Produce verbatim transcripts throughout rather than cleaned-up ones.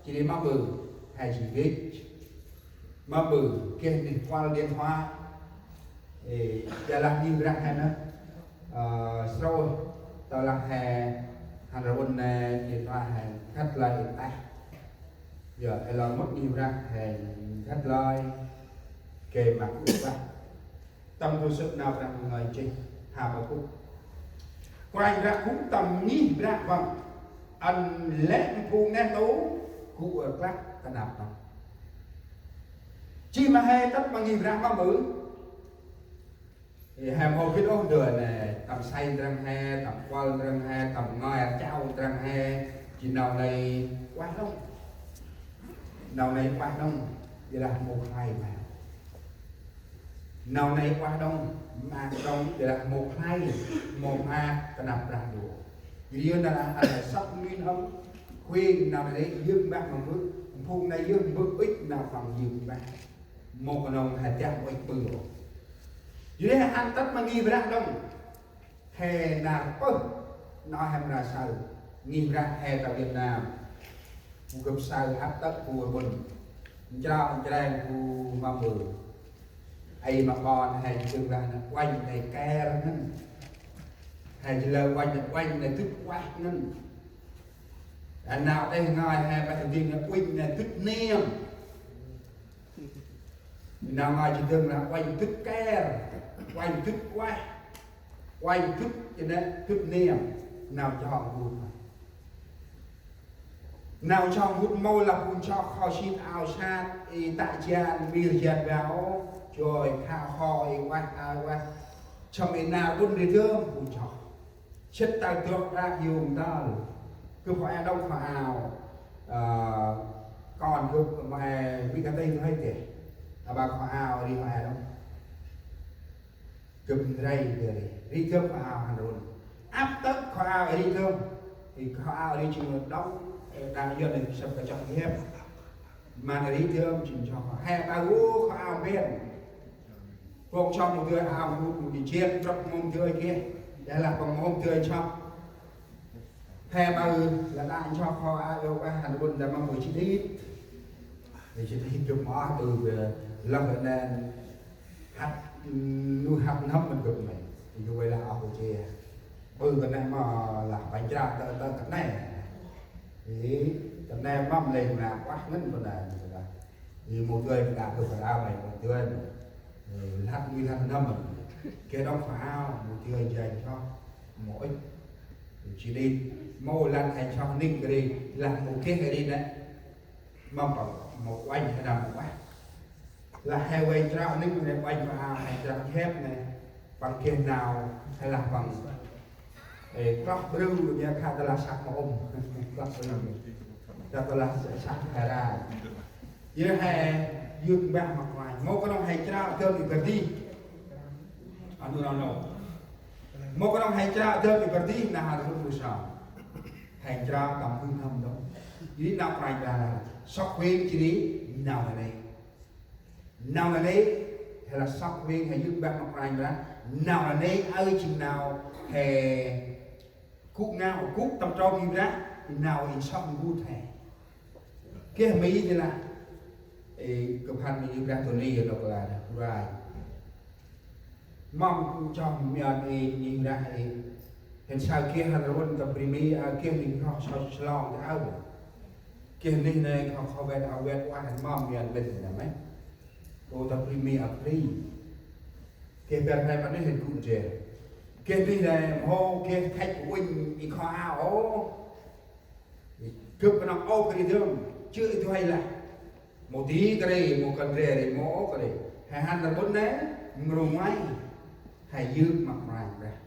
Jêh ri mâm ƀư he jêng gĭt, mâm ƀư geh neh kuăl điện thoại. Ê, ƀiălah ngih Brah he nơh, ơ, srôih, tơlah he hăn rƀŭn nê điện thoại he nkhât lơi ê têh. Yơ, ê lor mŭt ngih Brah he nkhât lơi, gay ma gŭ Brah. Tâm du sơ̆ nau Brah ngơi nchih, ha ƀă gŭ. Kôranh Brah gŭ tâm ngih Brah văng. Ăn lĕ phung neh ntu gŭ ơ klăk ta năp nơh. Jêh ma he tât ma ngih Brah mâm ƀư. Ê, he mâu gĭt ôh ndơ nê, tâm say ndrăng he, tâm kuăl ndrăng he, tâm ngơi chao ndrăng he, jêh nau nây ueh đŏng. Nau nây ueh đŏng, ƀiălah mâu khlay ma. Nau nây ueh đŏng, maak đŏng, ƀiălah mâu khlay, mâu maak ta năp Brah Ndu. Ri yơn nđa lah ăn he sŏk nuih n'hâm, huêng nau nây yơk mbah ma mbơ̆, phung nây yơk mbơ̆ ŭch nau păng yơk mbah. Mâu knŏng he dak ŭch ƀư ôh. Jêh ri he hăn tât ma ngih Brah đŏng. He nar pơh, nau he mra saơ. Ngih Brah he ta Việt Nam. Bu gâp saơ ăp tât bu ƀŭn. Nchra nchra bu mâm ƀư. Ê ma ƀon he jêng lah nê uănh nê ker ngăn. He jêng lah uănh nê, uănh nê dŭt ueh ngăn. Nau têh ngơi he ƀă jêng nê uănh nê dŭt niêm. Nau ngơi jêng dơm lah uănh dŭt ker, uănh dŭt ueh, uănh dŭt jêng nê dŭt niêm. Nau chong gŭt. Nau chong gŭt mâu lah bu nchok kho sĭt ao sat, ê tă jan, mir jan bao, joi kha kho, ê ueh, ao ueh. Chăm ê nar ƀŭn ri dơm bu nchok. Sĭt ta drŏk đak yôm tal. Gâp kho ao đŏng kho ao. Ơ, kon gâp ma ê ƀĭ kơt têng hơi têh. Aƀaơ kho ao ri kho ao đŏng. Gâp ndrel ndơ ri. Ri gâp kho ao hăn run. Ăp tât kho ao ri gâp. Ri kho ao ri jêng đŏng. Ê, đăng yơn ri săp kachok hiêp. Ma ri gâp jêng chok kho. He ƀă gŭ kho ao ƀiăn. Pŏk chok mâu dơi ao gŭ mâu dơi jêt, trŏk mâu dơi geh. Dah lah păng mâu dơi chok. He ƀă lah đă chok kho ao, ơ, hăn ƀŭn dah mâm ƀư chi đit. Ê, chi đit gâp mâu ƀư, ơ, lăng ơ nê. Hăt, nu hăt n'hâm mân gâp nê. Ê, gâp vay lah ôh ƀư chi. Ƀư kơt nê mâu lah păng chra tơ, tơ kơt nê. Ê, kơt nê mâm lĕ nă ueh ngăn kơt nê. Ê, mâu dơi đă ƀư kơt nê mâu dơi. Ê, lăt mi lăt n'hâm mân. Geh đŏng kho ao, mâu dơi janh chok. Mâu ŭch. Chi đit. Mâu lăt he chok ning kơ ri. Lah mâu geh ri nê. Mâm păng mâu uănh he nơm mâu ueh. Lah he vay chra ning nê uănh ma he chra hiêp nê. Păng geh nau he lah păng. Ê, kloh brư nê kha ta lah săk ma ŭm. Kloh brư. Ta lah săk he rai. Yơ he yơk mbah ma Kôranh. Mâu knŏng he chra dơm i bơr dih. Anu nau nô. Mâu knŏng he chra dơm i bơr dih nê hăn run bu sơm. He chra tâm nuih n'hâm đŏng. Jêh ri nau Kôranh Brah lah sŏk huêng jêh ri nau nê. Nau nê, he lah sŏk huêng he yơk mbah ma Kôranh Brah. Nau nê, ơ jêng nau he gŭ ngao, gŭ tâm trôm ngih Brah, nau ê sŏk gŭ he. Geh mi jêh lah. Ê, gâp hăn mi ngih Brah Tony, ê, đŏk lah, Kôranh. Mâm kŭ chom mian ê, ngih Brah ê. Hên saơ geh hăn run tâm bri mi, ơ, geh ning roh sŏ slong ta ơ. Geh nih nê, kho, kho vet, ao vet, ueh, hên mâm mian vet nê mê. Kô ta bri mi a bri. Geh ber he ma nih hên gŭ jêr. Geh nih nê, mhô, geh thach uănh, i kho ao, ô. Gâp knŏng ôp kơ ri dơm, chư̆ i du huê lah. Mâu di kơ ri, mâu kăn ri, mâu ôp kơ ri. He hăn rƀŭn nê, mrô ngoai. He yơk ma Kôranh Brah.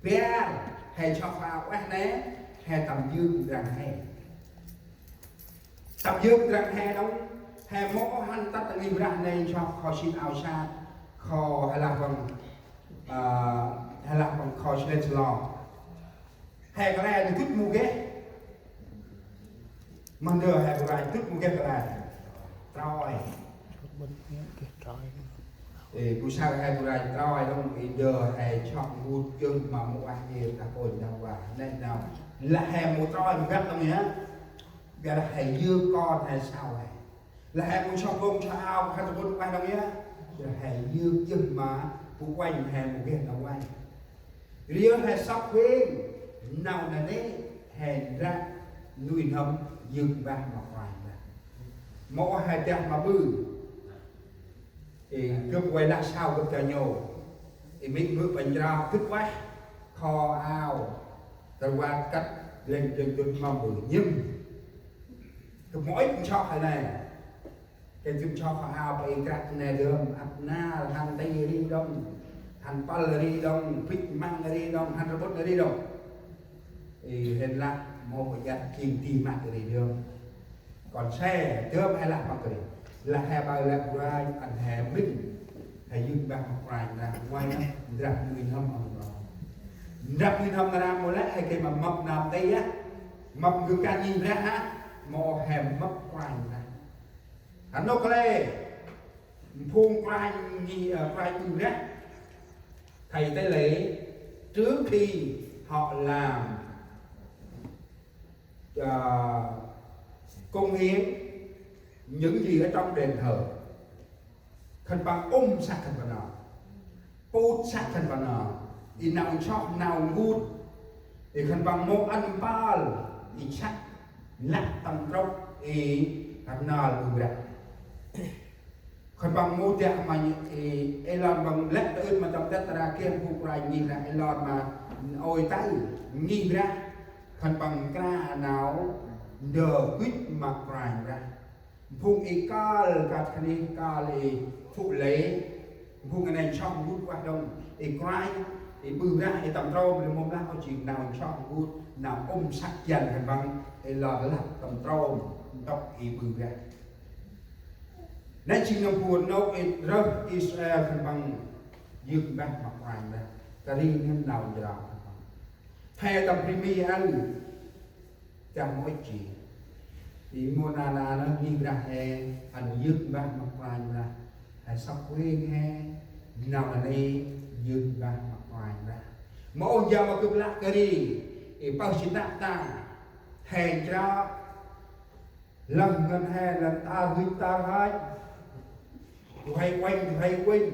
Bar, he chok kho ao ueh nê, he tâm yơk ndrăng he. Tâm yơk ndrăng he đŏng, he mâu hăn tât ta ngih Brah nê chok kho sĭt ao sat, kho he lah păng, ơ, he lah păng kho sĭt slo. He kơt nê dŭt mâu geh. Ma ndơ he kơt nê dŭt mâu geh kơt nê. Trôi. Ê, bu saơ he kơt nê trôi đŏng, i ndơ he chok ngut yơh ma mâu ueh ê ta pôn đăng wa. Nê nau. Lah he mâu trôi mâu geh đŏng yơh. Yor lah he yơk kon he sau he. Lah he mâu sŏk gŏng sŏk ao, he tâm ban ueh đŏng yơh. Yor lah he yơk yơh ma bu uănh he mâu geh nau uănh. Yor he sŏk huêng nau nanê̆ he ndrăp nuih n'hâm yơk mbah ma Kôranh Brah. Mâu he dah ma ƀư. Ê, gâp ueh lah sau gâp ta nhô. Ê, mĭn mưch ƀañ rao gĭt ueh. Kho ao. Tơwat kăt lĕng dâng dŭt mâm ƀư nhĭm. Gâp mâu ŭch nsŏk he nê. Gâp ŭch nsŏk kho ao pa ê krăk nê dơm. Ăp nar hăn ti ri đŏng. Hăn pâl ri đŏng. Bĭch măng ri đŏng. Hăn rƀŭt ri đŏng. Ê, hên lah mâu ƀư jăt jêng ti măt ri dơm. Kon se, dơm he lah ma kơt ri. Lah he ƀaơ lĕ bu ranh, ăn he mĭn. He yơk mbah ma Kôranh Brah, ueh nơh, ndrăp nuih n'hâm ăn rŏ. Ndrăp nuih n'hâm nơh mâu lĕ, he geh ma mâp nơm tê yơh. Mâp gâp kan ngih Brah hă, mâu he mâp Kôranh Brah. Hăn nôk lĕ, phung Kôranh ngih, ơ, Kôranh ƀư Brah. Thầy tế lễ, trước khi họ làm à, cúng hiến những gì ở trong đền thờ. Khân păng ŭm săk khân păng nơh. Pŭt săk khân păng nơh. Ê nau nsŏk nau ngŭt. Ê khân păng mâu ăn mpơl. Ê săk lăp tâm trôk. Ê rnăl ƀư Brah. Khân păng mâu dak ma ê, ê lor păng lĕ tơ ưn ma tâm tât ra geh bu kôranh ngih Brah ê lor ma ôi tơ ngih Brah. Khân păng nkra nau ndơ gĭt ma Kôranh Brah. Phung ê kơl kăt khân ê kơl ê phŭ lễ. Phung ngăn nsŏk ngŭt ueh đŏng ê kôranh ê ƀư Brah ê tâm trôm lĕ mâu lah ơ jêng nau nsŏk ngŭt nau ŭm săk jăn khân păng ê lor lăp tâm trôm ntŭk ê ƀư Brah. Nê jêng nâm bu nôk ê rơh Israel khân păng yơk mbah ma Kôranh Brah. Kơt ri ngăn nau njrao khân păng. He tâm bri mi ăn. Chah mâu ŭch jêh. Ê mâu na na nơh ngih Brah he ăn yơk mbah ma Kôranh Brah. He sŏk huêng he. Nau nanê̆ yơk mbah ma Kôranh Brah. Mâu ôh jao ma gâp lah kơt ri. Ê pơh jê̆ năp ta. He njrao. Lăng ngăn he lăng ta hưch ta hach. Du huê uănh, du huê uănh.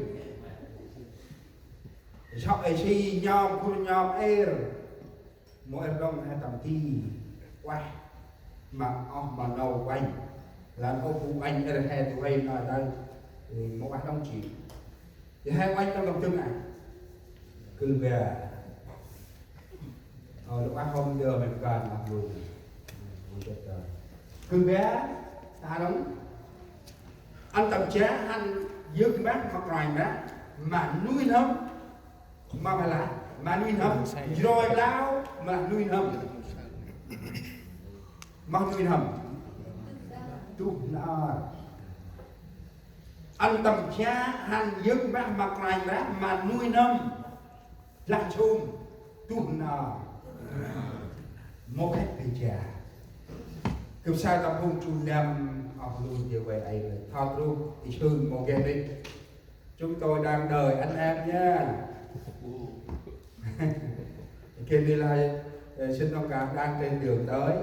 Sŏk ê si nhom, kur nhom êr. Mâu êr đŏng he tâm ti. Ueh. Ma oh ma nâu uănh. Lăng ôh bu uănh êr he du huê nau đơi. Ê, mâu ueh đŏng jêh. Ê, he uănh đŏng tâm dâng a. Gưl be. Ơ, lŭ ah hôm dơ mê kan ah lu. Gưl be, ta đŏng. Ăn tâm jah, ăn yơk mbah ma Kôranh Brah, ma nuih n'hâm. Ma ma lah, ma nuih n'hâm. Njroi blao, ma lah nuih n'hâm. Ma nuih n'hâm. Tuh nar. Ăn tâm jah, ăn yơk mbah ma Kôranh Brah, ma nuih n'hâm. Lah sum, tuh na. Mâu khĕt bê ja. Gâp sa tâm phung chu năm, oh, lu jê vay ai lơi. Thot rup, ê sưng mâu geh đĭ. Chúng tôi đang đợi anh em nha. Kênh đi lai, ờ, xin thông cảm đang trên đường tới.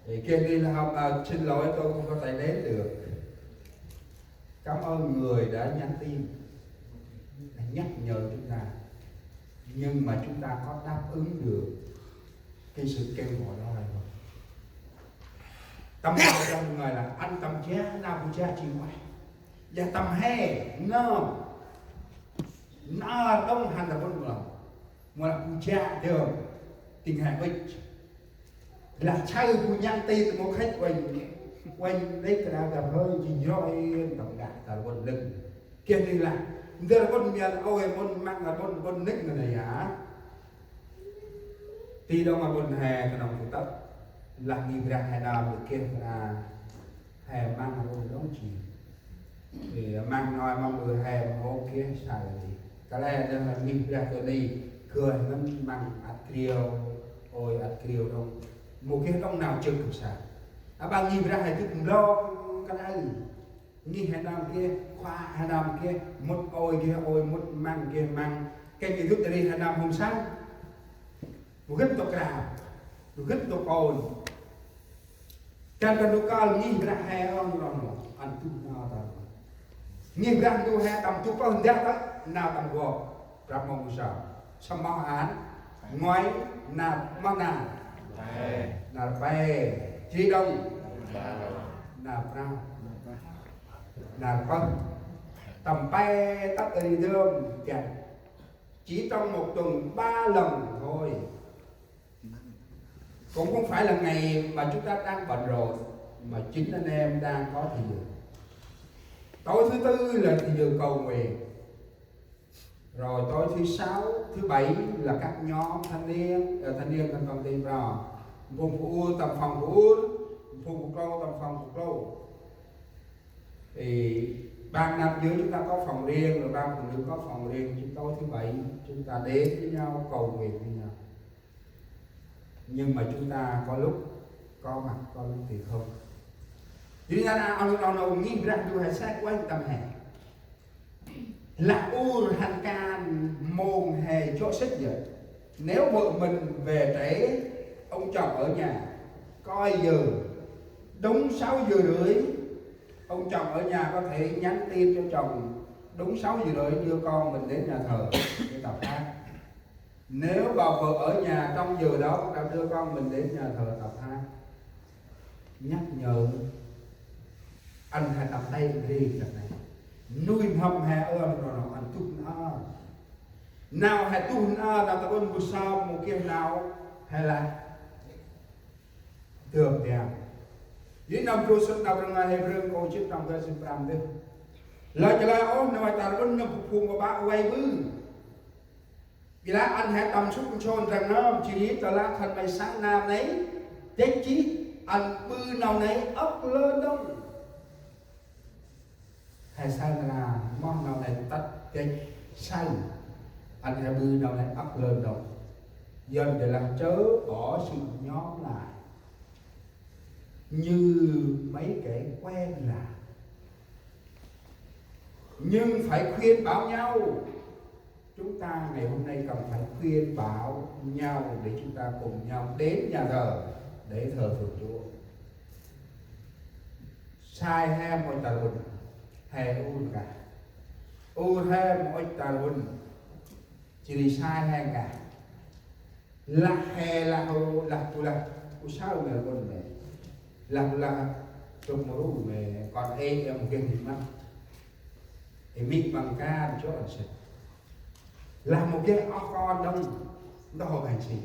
Thì kia đi là học, à, xin lỗi tôi không có thể đến được. Cảm ơn người đã nhắn tin, đã nhắc nhở chúng ta. Nhưng mà chúng ta có đáp ứng được cái sự kêu gọi đó hay không? Tâm hồn trong người là anh tâm jah, na bu jah chi ngoại. Và tâm he, no. Na đóng hành là bốn lòng. Mà là bu jah được. Tình hại ích. Lah saơ bu nhắn tin mâu khĕt uănh, uănh đêk kra gah hơi jêng njroi tâm đah ta rƀŭn lưng. Geh ni lah ndơ rƀŭn mian ôi rƀŭn măng rƀŭn rƀŭn nĭng nây ya. Ti đŏng rƀŭn he knŏng tu tât. Lah ngih Brah he nơm geh kra he măng rƀŭn đŏng jêng. Ê, măng nôi măng ƀư he mâu geh saơ ri. Kăl e nơh ngih Brah kơ ni, gơh ngăn măng ăt kriu, ôi ăt kriu đŏng. Mâu geh đŏng nau jêng gâp sa. Aƀaơ ngih Brah he dŭt mlŏ kăl e. Ngih he nơm geh, khua he nơm geh, mŭt ôi geh ôi, mŭt măng geh măng. Kênh ê dŭt ri he nơm hôm saơ. Mâu gĭt tôk krao, mâu gĭt tôk ôn. Jan ta nôk kăl ngih Brah he ơ nô nô ăn tu nau ta. Ngih Brah nô he tâm tu pơh ndah ta nau tâm gŏ. Brah mâu mâu sa. Samơ̆ ăn ngoai nau mơh nau. Nau pe. Jri đŏng. Nau prao. Nau pơh. Tâm pe tât ri dơm. Chỉ trong một tuần ba lần thôi. Cũng không phải là ngày mà chúng ta đang bận rộn, mà chính anh em đang có thời giờ. Tối thứ tư là thời giờ cầu nguyện. Rồi tối thứ sáu, thứ bảy là các nhóm thanh niên, ờ, thanh niên thành phần tìm rồi. Phung Phú Ur, tâm phòng Phú Ur, Phung Phú Klô, tâm phòng Phú Klô. Thì ban nam giới chúng ta có phòng riêng, rồi ban phụ nữ có phòng riêng. Chúng tôi thứ bảy chúng ta đến với nhau, cầu nguyện với nhau. Nhưng mà chúng ta có lúc có mặt, có lúc thì không. Yor ri nau nô nô ngih Brah Ndu he sek ueh tâm he. Lah ur hăn kan mông he jŏ sĭt yơh. Nếu vợ mình về trễ, ông chồng ở nhà coi giờ đúng sáu giờ rưỡi, ông chồng ở nhà có thể nhắn tin cho chồng: "Đúng sáu giờ rưỡi đưa con mình đến nhà thờ để tập hát." Nếu bà vợ ở nhà trong giờ đó, đã đưa con mình đến nhà thờ tập hát. Nhắc nhở ăn he tâm tay ri nây. Nuih n'hâm he ơ nô nô ăn tuh n'ar. Nau he tuh n'ar nau ta ƀon bu sa mâu geh nau he lah. Tơm tiang. Yor ri nơm Brah sŭt nau Brah Ndu Hêbrơ nkô̆ jê̆t trong bar jê̆t prăm dih. Lah jêlah ôh nau ta ƀon nơm bu phung ƀaƀă vay ƀư. Bi lah ăn he tâm sŭk nsôn răng nơm, jêh ri tơ lah khân may săk nau nây, dêch jêh ăn ƀư nau nây âk lơn đŏng. He saơ nau, moh nau nây tât dêch saơ, ăn he ƀư nau nây âk lơn đŏng. Yơn de lah chớ bỏ sự nhóm lại như mấy kẻ quen làm, nhưng phải khuyên bảo nhau. Chúng ta ngày hôm nay cần phải khuyên bảo nhau để chúng ta cùng nhau đến nhà thờ để thờ phượng Chúa. Sai he mâu ŭch ta ƀon, he ur kah. Ur he mâu ŭch ta ƀon, jêh ri sai he kah. Lah he lah ơ, lah bu lah bu saơ me ƀon me. Lah bu lah tŭk mơ ru me, kon ê em geh ni mât. Ê mĭ păng kan jŏ ăn sĭt. Lah mâu geh oh kon đŏng, ntŭk hŏ banh si.